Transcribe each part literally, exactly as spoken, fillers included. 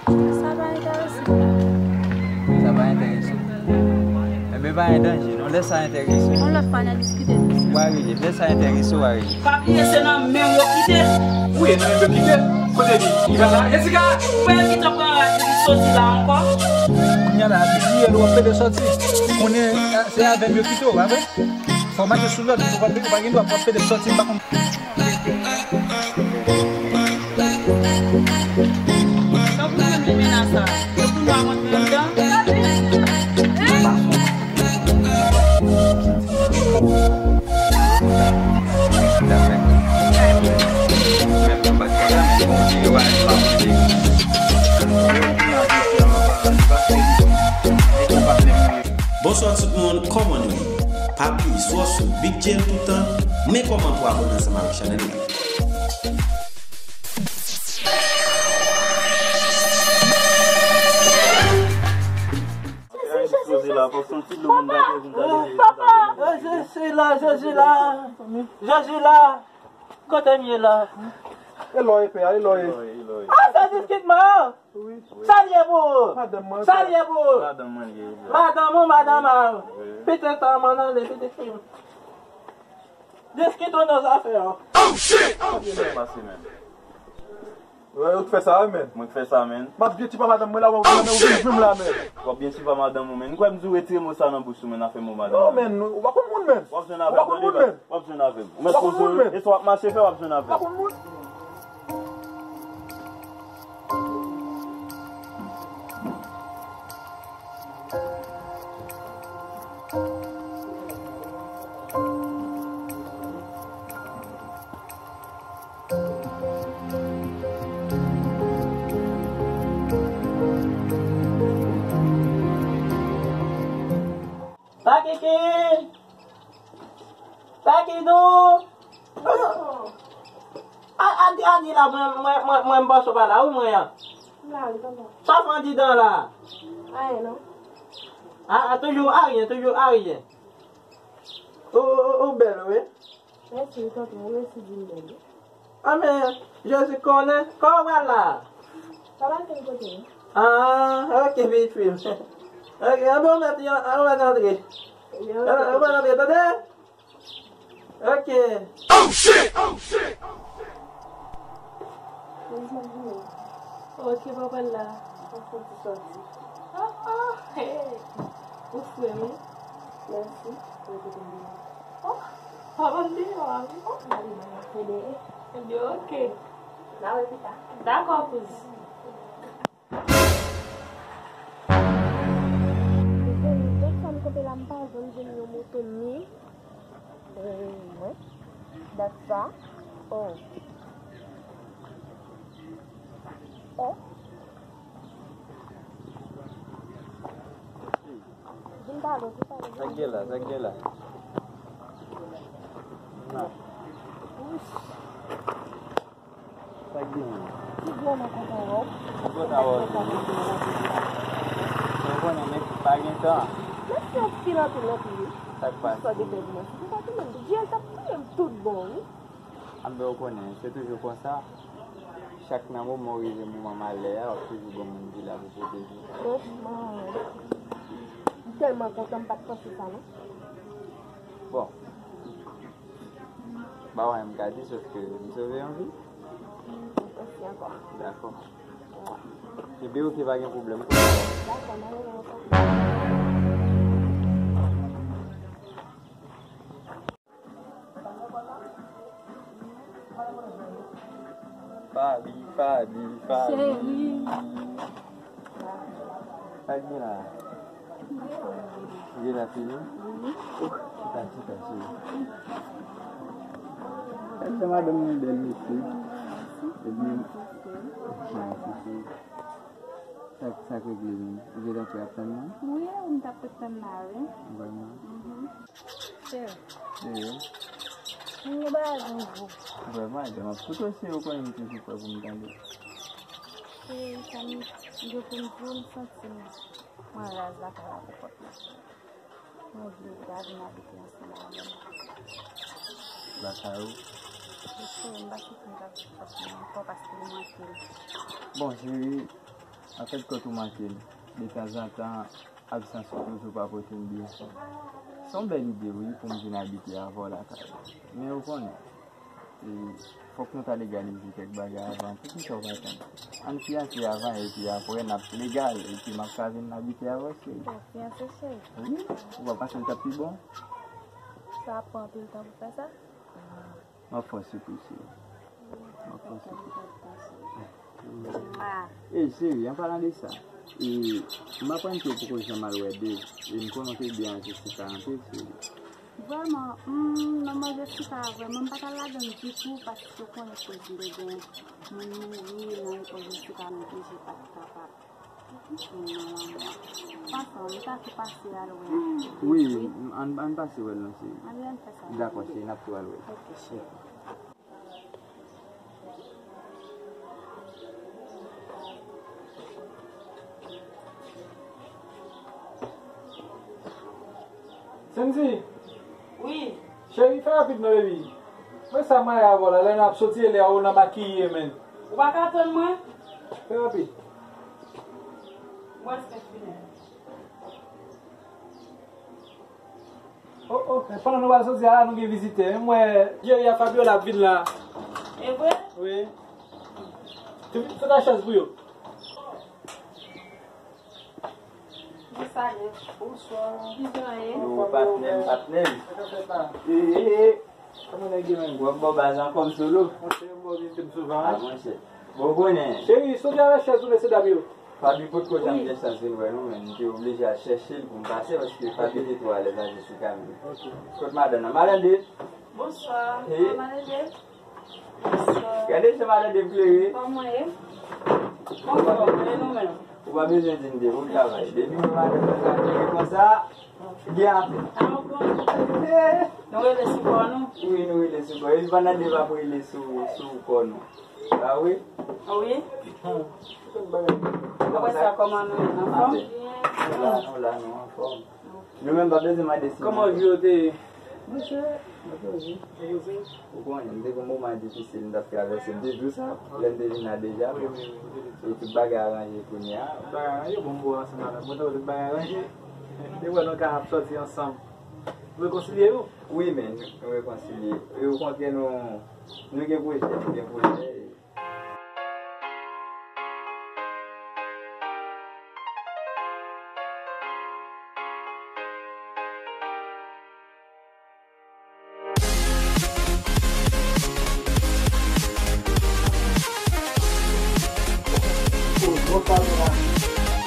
Sa pa enterese m. Sa pa enterese w? Enben, pa gen danje, non. Lè sa enterese w, yon lòt fwa, n a diskite de sa. W a rele. Lè sa enterese w, w a rele. Papye se nan men w yo kite. Wi, nan men m yo kite. Kote li? Li pa la? Jessica! Ou wè ki t ap pran rad li soti la ankò? Kounye a la, li di w ap pede soti. Konnen, se avè m yo kite w, pa vre? Fò w mache sou lòd, ou pa, ou pa gen dwa pou w ap pede soti, m pa konn. Donk, nou menm limena sa. Yo pou nou rantre anndan. Bonswa tout moun, kòman nou ye? Papi, Swòsou, Big J toutan, men kòman pou abone ansanm avèk chanèl la. Papa! Jezi la, Jezi la, Jezi la, kote m ye la? E lò e pè a, e lò e. Ah, se diskit mwen! Wi. Sa l ye pou ou? Madanm mwen. Sa l ye pou ou? Madanm mwen ye. Madanm ou, madanm a ou. Wi. Pitit an, mwen ale, pitit fi m. Diskit ou nan zafè an. Oh shit! Oh shit! Sa k pase menm? Wè, ou k fè sa, wi, menm. Mwen k fè sa, menm. M ap byen tipa madanm mwen la, w ap vin jwenn m la, menm. W ap byen tipa madanm ou, menm. Ou kwè m di w retire mo sa nan bouch ou, menm, afè mo madanm. Non, menm, ou pa konn moun, menm. W ap jwenn avè m. Ou pa konn moun, menm. W ap jwenn avè m. Ou mèt poze w, e sa w ap mache fè, w ap jwenn avè m. Ou pa konn moun. Pakiki! Pakidou! A, a, a, di la, mwen, mwen, mwen, mwen, m panse w pa la, wi, mwen an. M la, wi, tonton. Sa w fè andidan la? Ayen, non. A, a, toujou ayen, toujou ayen. Ou, ou, ou, ou bèl, wi. Mèsi, tonton, ou resi di m bèl, wi. A, men, Jezi konnen. Kòman w pral la? Sa pral kenn kote, non? Ah, ok, pitit fi m. Ok, anben, ou mèt, ou mèt antre. Ou mèt antre, tande? Ok. Oh shit! Oh shit! Mezanmi. Ok, papa la. Ou soti soti. Ah, ah, hey. Ou fre, wi. Mèsi. Ou te konbine. Oh, papa m deyò a, wi. Oh, mari mwen fede. Ebyen, ok. N a wè pita. Dakò, kouz. Mezanmi, dat sa m kanpe la, m pa janm jwenn yon moto ni, eh, mwen. Dat sa. Oh. Oh. Vin pale, vin pale. Sa k gen la, sa k gen la? Nan. Sa k gen la? Ti gwo nan konpon wè w. Ti gwo nan wè w. Mwen konnen, men pa gen tan. Mèsi anpil, anpil, anpil, wi. Sa k pase? Sa de pèdi mwen. Si te pa tounen m, Djèl t ap touye m tout bon, wi. Anben, ou konnen, se toujou konsa. Chak nan moman w rive moman malè a, w ap toujou gen moun ki la pou pwoteje w. Franchman, m tèlman kontan, m pa t panse sa, non. Bon. Pa wè, m ka di, sòf ke m sove yon vi. Mèsi ankò. Dakò. Ebyen, ok, pa gen pwoblèm. Dakò, n a rele ankò. Fabi, Fabi, Fabi. Cheri. Sa k gen la? Ou gen la fini? Wi. Chita, chita, cheri. Gad jan madanm mwen bèl, mesye. Ebyen, mèsi, cheri. Sa, sa k regle menm? Ou gentan prè ap tann mwen? Wi, m t ap tann la, wi. Vrèman? Mhm. Cheri. Cheri. M gen bagay pou m di w. Vrèman, Aida, m ap koute w, cheri, ou konnen m toujou prè pou m tande. Cheri, sa m gen pou m di w, m santi m, mwen raz lakay la pou kont mwen. Mwen vle w ta vin abite ansanm avè m. Lakay ou? Wi, cheri, m pa soti m t ap soti ankò paske m manke w. Bon, cheri, Anfèt, kont ou manke m. Detanzantan, absans ou toujou pa pote m byen. Se yon bèl ide, wi, pou m vin abite avè w lakay ou. Men ou konnen, e, fòk nou ta legalize kèk bagay avan. Poukisa w pa tann? Ann fiyanse avan, epi apre, n ap legal, epi m ap ka vin abite avè w, cheri. Bon, fiyanse, cheri. Wi, ou pa panse l t ap pi bon? Sa ap pran anpil tan pou fè sa? M ap fè w sipriz, cheri. M ap fè w sipriz. Ah. Ey, cheri, an palan de sa, e, m aprann ke w poko janm al wè Dave, e m konnen w te byen ak Jessica anpil, cheri. Vrèman, hmm, non, mwen Jessica, vrèman, m pa t al ladan l ditou, paske w konnen koz m te gen moun mouri, nan epòk Jessica, m te, je pa t kapab. Pasan, m ta tou pase al wè. Wi, wi, ann, ann pase wè l non, cheri. Ann, ann fè sa. Dakò, cheri, n ap tou al wè. Ok, cheri. Sendy! Wi. Cheri, fè rapid non, baby. Mwen sa mare avè w la, lè n ap soti e lè ou nan makiye, menn. Ou pa ka tann mwen? Fè rapid. Mwen se fini. Oh, oh, pandan nou pral soti a la, nou gen vizitè. Menm wè, Jerry ak Fabiola ap vin la. E vre? Wi. Sot a chèz pou yo. Mwen salye. Bonswa. Kijan w ye? Yo, patnè m, patnè m. Sa k ap fèt la? E, e, e. Kòman nèg yo menm? W ap bò baz ankò m solo? Monchè, m bò vizite m souvan. A, monchè. Bon, ou konnen. Cheri, soti avèk chèz ou, mesye dam yo. Faby potko janm gen chans vin wè nou, men m te oblije al chèche l pou m pase, paske Faby te twò alèz ak Jessica menm. Ok. Kot madanm nan? Madanm Dave. Bonswa. Hey. Madanm Dave. Bonswa. Gade jan madanm Dave klere. Kòman ye? Anfòm, e nou menm? Ou pa bezwen di m Dave, ou travay. Depi mwen madanm nan klere konsa, gen afè. A, ou bon? Hey. Nou rele sou kò nou? Wi, nou rele sou kò. Epi pandan Dave ap rele sou, sou kò nou. A wi? Wi. Apre sa, kòman nou ye? Anfòm? Nou la, nou la, nou anfòm. Nou menm pa bezwen mande si. Kòman vi w te ye? Monchè, mwen te wi. Ou konnen, m te gon moman difisil m t ap travèse. M te di w sa, lè m te vin la deja. Wi, wi, wi, wi. E tout bagay aranje kounye a. Tout bagay aranje, bon, m wè ansanm avè w. Mwen te wè tout bagay aranje. Te wè nou ka ap sòti ansanm. Rekonsilye yo? Wi, men, nou rekonsilye. E okontrè, nou, nou gen pwojè, nou gen pwojè.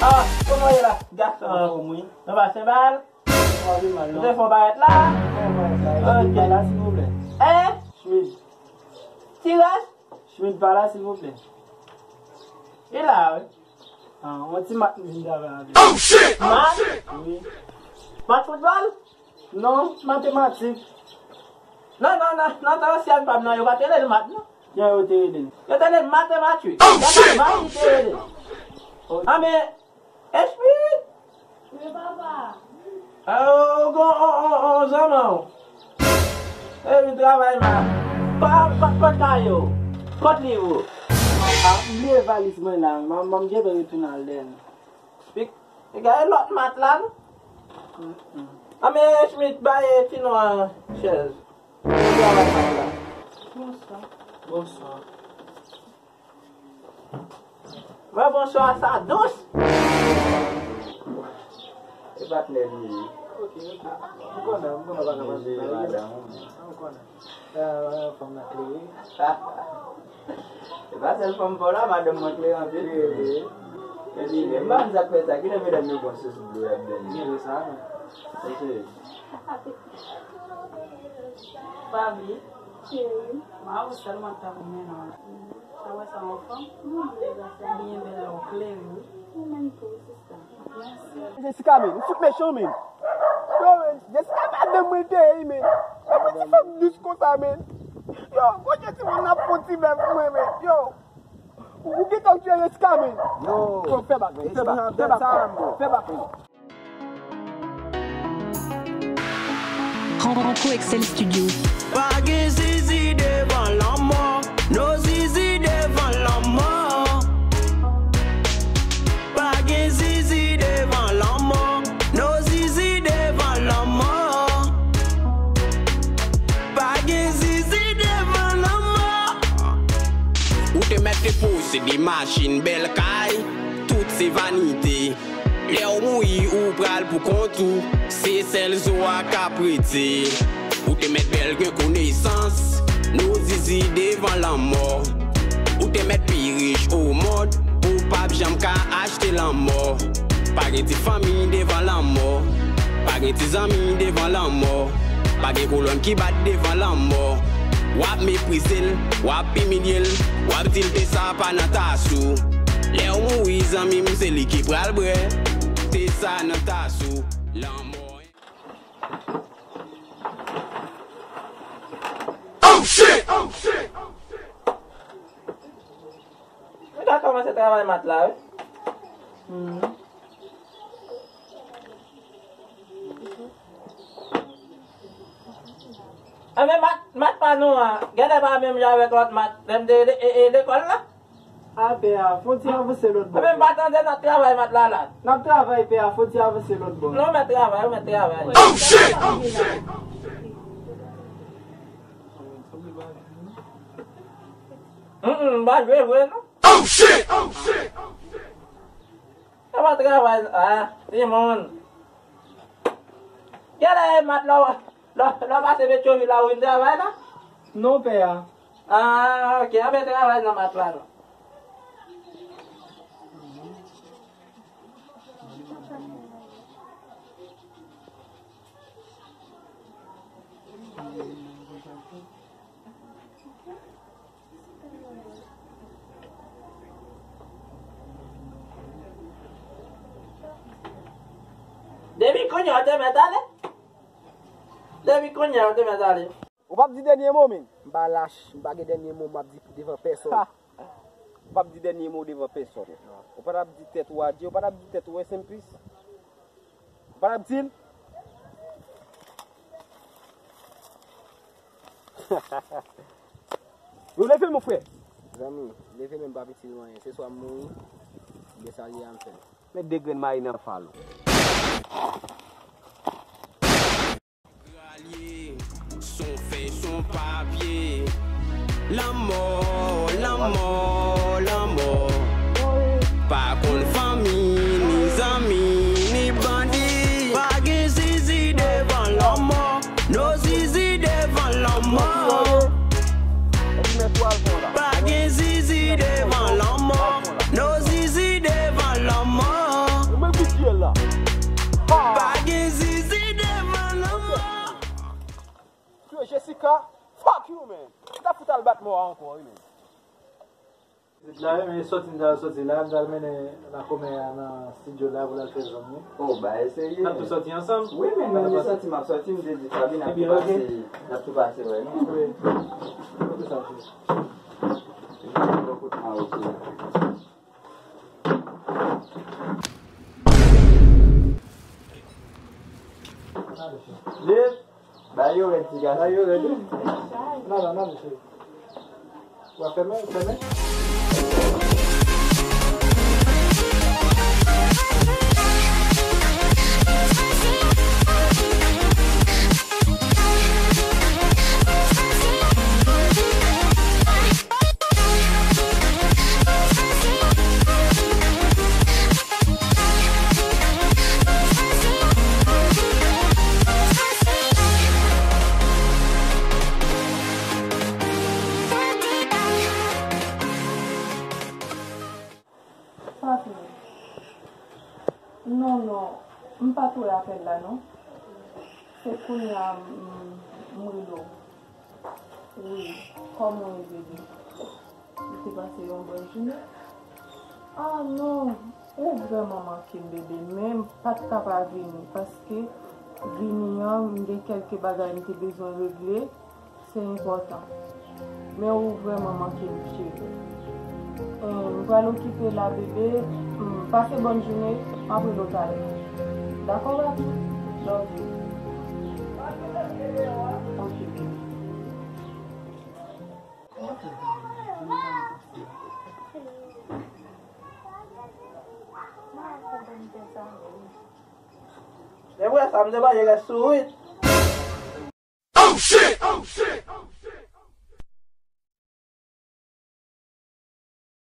Ah, kòman w ye la, gason? Anfòm, wi. Nan pase bal? Ou te fè yon parèt la? Ok. Pala, silvouplè. Hein? Schmidt. Ti Raj? Schmidt pa la, silvouplè. Li la, wi. Ah, yon ti mat m vin travay avè l. Oh, shit! Mat? Wi. Mat foutbòl? Non, matematik. Non, non, non, non, nan ansyen pa m nan, yo pa te rele l mat, non. Jan yo te rele l? Yo te rele l matematik. Oh, shit! Matematik te rele l. Ah, men, Espri! Wi, papa. Ah, ou gon, on, on, on, zanmi w. E, vin travay la. Pa, pa, kot kaye w? Kot liv ou? Ah, m bliye valiz mwen la. M, m, m gentan retounen al dèyè. Pi, pi gade lòt mat la, non? Mm, mm. Ah, men Schmidt, bay ti nwa chèz. Vin travay mat la. Bonswa. Bonswa. Mwen, bonswa, sa dous. E patnè m li ye. Ok, ok. M konnen, m konnen w pa ka pase. Jere madanm ou. M konnen. E, e, fanm nan klere. E pa sèl fanm pa w la, madanm mwen klere anpil. Klere, klere. Epi, men m pa konn sa k fè sa. Kilè medam yo bon sou dlo y ap benyen? Gen lè sa, non. Ok. Faby. Cheri. Mwen, ou sèlman tankou men non. Sa wè sa yon fanm? Byen bèl lè w klere, wi. Ou menm tou, sista. Mèsi. Jessica, men, ou fout mechan, men. Yo, men, Jessica, madanm mwen te ye, men. Epi ti fanm dous konsa, men. Yo, kote timoun nan pran ti bèf mwen, men. Yo, ou gentan tye Jessica, men. Yo. Yo, fè bak, men, fè bak, fè bak, fè bak, men. Ranko Excel Studio. Pa gen zizi devan lanmò, no zizi devan lanmò. Se de machin, bèl kay, tout se vanite. Lè w mouri, ou pral pou kont ou, se sèl zo a k ap rete. Ou te mèt bèl gen konesans, nou zizi devan lanmò. Ou te mèt pi rich o mond, ou p ap janm ka achte lanmò. Pa gen ti fanmi devan lanmò. Pa gen ti zanmi devan lanmò. Pa gen kolòn ki bat devan lanmò. W ap meprize l, w ap imilye l, w ap di l te sa pa nan tas ou. Lè w mouri, zanmi m, se li ki pral bwè te sa nan tas ou. Lanmò. Oh shit! Oh shit! Mwen ta kòmanse travay mat la, wi. Hmm. Enben, mat, mat pa nou an, genlè pa menm jan avèk lòt mat, lè m te e, e, e, lekòl la. A, pè a, fon ti avanse lòt bò. Enben, m pa tande n ap travay mat la la. N ap travay, pè a, fon ti avanse lòt bò. Non, mèt travay, mèt travay. Oh shit! Oh shit! Mm, mm, m pa jwe vre, non. Oh shit! Oh shit! Sa pa travay, ah, timoun. Genlè e mat la, lè, lè w pase Petyonvil la, ou vin travay la? Non, pè a. Ah, ok, anben travay nan mat la, non. Depi kounye a, w te mèt ale. Depi kounye a, w te mèt ale. Ou p ap di dènye mo, men. M pa lach, m pa gen dènye mo m ap di devan pèsòn. Ou p ap di dènye mo devan pèsòn. Ou pa t ap di tèt ou adye, ou pa t ap di tèt ou rest in peace. Ou pa t ap di l. Yo, leve, mon frè. Zanmi, leve men m pa piti nou anyen. Se swa m mouri, oubyen sa li a m fè. Met de grenn mayi nan fal ou. Ralye, son fèy, son papye. Lanmò, lanmò, lanmò. Pa konn fanmi, ni zanmi, ni bandi. Pa gen zizi devan lanmò. No zizi devan lanmò. Pa gen zizi devan lanmò. No zizi devan lanmò. Pa gen zizi devan lanmò. Jessica, fuck you, man. Ou ta fout al bat mò a ankò, wi, man. Pitit la, wi, men sòti m t al sòti la, m t al mennen lakomè a nan estidyo la pou l al fè zòn li. Oh, bagay serye, men. N ap tou sòti ansanm? Wi, men, men, men sòti m ap sòti, m te di Faby, n ap tou pase, n ap tou pase wè nou. Wi. Kote sa, wi? Vin bò kote m a, ok. Lit. Ba yo rèd, ti gason. Ba yo rèd. Nan, nan, nan, mesye. W ap fèmen, fèmen. Sa fini. Non, non, m pa t wè apèl la, non. Se kounye a m, m rele w. Wi, kòman w ye, bebe? Ou te pase yon bòn jounen? Ah non, ou vrèman manke m, bebe, men m pa t ka pa vini, paske vini an, m gen kèlke bagay m te bezwen regle, se enpòtan. Men ou vrèman manke m, cheri. Eh, m pral okipe la, bebe. Hmm, pase bòn jounen, m ap rele w talè. Dakò, papi? Love you. Ok, bebe. Depi sa, m te manje rès sourit. Oh shit! Oh shit!